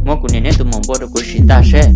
Muab kuv niam neb tus maum npua rau kuv sim ntaj seb.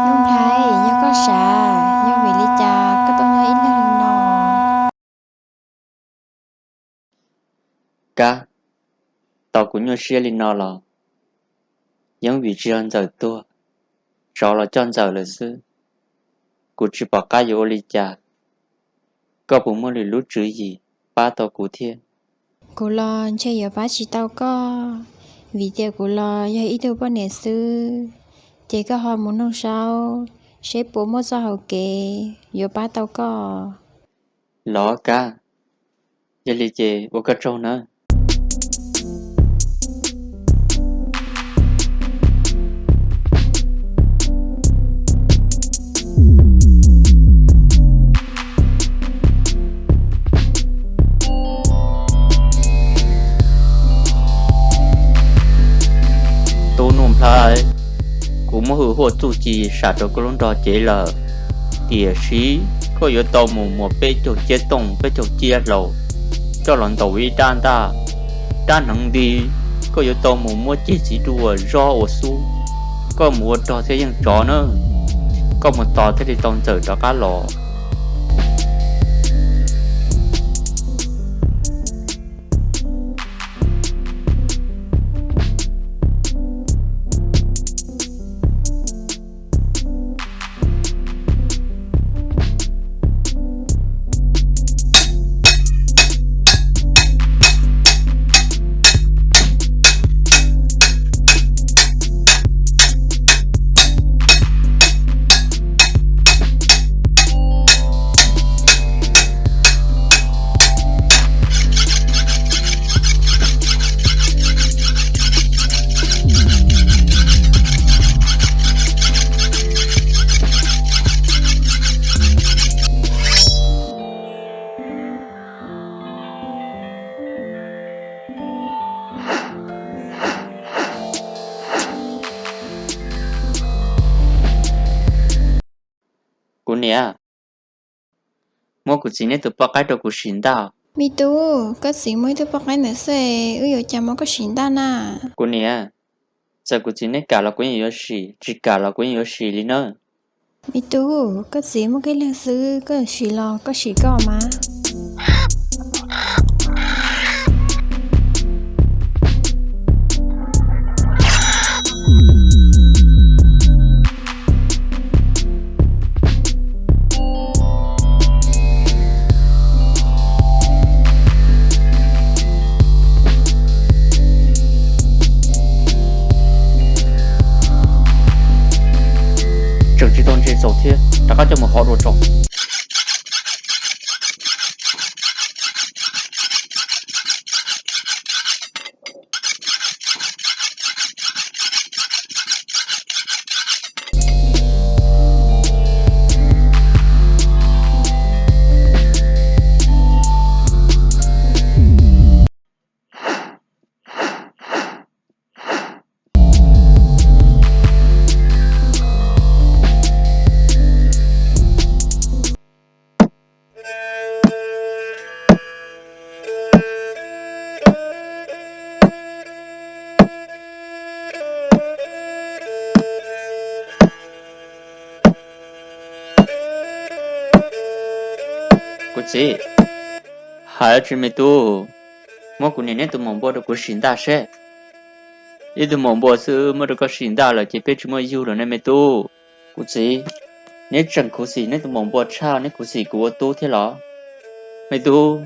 Nuj Nplhaib, yog koj sav, yog vim li cas koj tau nyob ib leeg li no? Kab, tau kuv nyuaj siab li no los yeej vim tsis yog Ntxawm tuag, tsov los coj Ntxawm lawm xwb. Kuv tsis pom qab yuav ua li cas. Koj puas muaj lwm lub tswv yim pab tau kuv thiab? Kuv los ntshe yuav pab tsis tau koj, vim tias kuv los yog ib tug poj niam xwb. Ces koj ho mus noog saib seb puas muaj txoj hau kev yuav pab tau koj. Los Kab, yog li ces ua koj tsaug nawb. Tub Nuj Nplhaib, kuv muab hwj huaj txuj ci sam rau koj lub nrog cev lawm, tiam sis koj yuav tau mus muas peb caug ciab tooj peb caug ciab hlau coj los ntaus ib rab ntaj. Rab hneev nti koj yuav tau mus muab ceg txiv duaj zog ua xub, koj mus ua rog thiaj yeej tsov na. Koj mus tos thiaj li tau Ntxawm rov qab los. Kuv niam, muab kuv txiv neb tus poj qaib rau kuv sim ntaj. Me tub, koj txiv muaj ib tug poj qaib ntawm xwb, wb yuav cas muab koj sim ntaj na? Kuv niam, txawm kuv txiv neb kam los kuv yeej yuav sim, tsis kam los kuv yeej yuav sim li nawb. Me tub, koj txiv muaj koj ib leeg xwb, koj yuav sim los koj sim koj mas. Tseem tsis tau ntse txaus thiab, rov qab coj mus hov dua tso. Kuv txiv, hais tsis me tub, muab kuv niam neb tus maum npua rau kuv sim ntaj seb. Ib tug maum npua xwb muab rau koj sim ntaj lawm ces peb tsis muaj yug lawm ne me tub. Kuv txiv, neb tseem khuv xim neb tus maum npua tshaj neb khuv xim kuv ua tub thiab los? Me tub,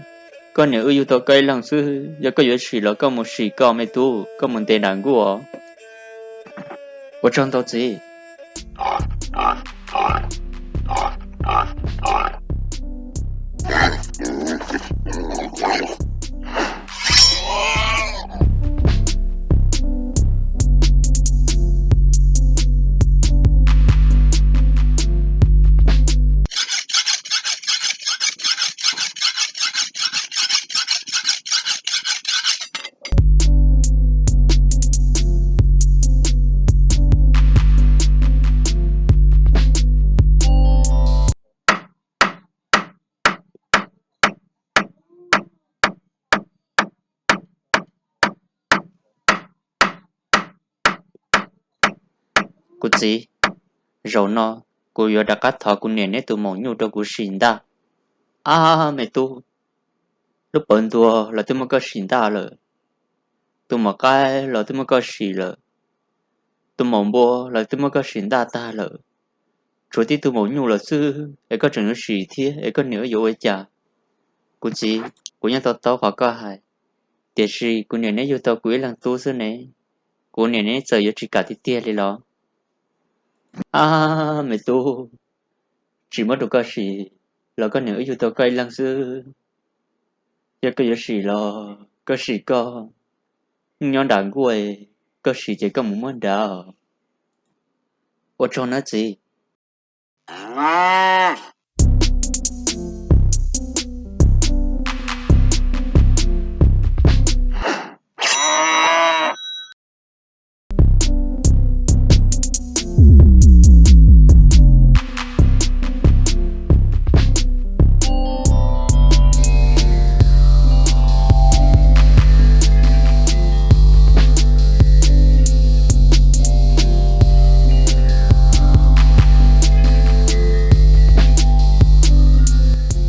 koj niam wb yug tau koj ib leeg xwb, yog koj yuav sim los koj mus sim koj me tub, koj mus ntes nram nkuaj. Ua tsaug ntau txiv. Kuv txiv, zaum no kuv yuav rov qab thov kuv niam neb tus maum nyuj rau kuv sim ntaj. Ab me tub, lub pawv ntuag los twb muab koj sim ntaj lawm, tus maum qaib los twb muab koj sim lawm, tus maum npua los twb muab koj sim ntaj tag lawm, tshuav tib tug maum nyuj lawm xwb es koj tseem yuav sim thiab es koj niam wb yuav ua cas? Kuv txiv, kuv yeej to taub qhov koj hais, tiam sis kuv niam neb yug tau kuv ib leeg tub xwb ne, kuv niam neb txawm yuav tsis kam tiag tiag li los? Ab me tub, tsis muab rau koj sim los koj niam wb yug tau koj ib leeg xwb. Yog koj yuav sim los koj sim koj, nyob nram nkuaj, koj sim ces koj mus muab nrad. Ua tsaug nawb txiv.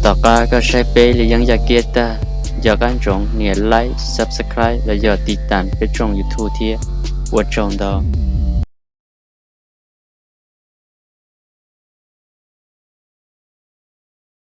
Tom qab koj saib peb li yeeb yaj kiab tag, nco qab ntsoov nias like, subscribe los yog tiv tas peb tshooj YouTube thiab. Ua tsaug ntau.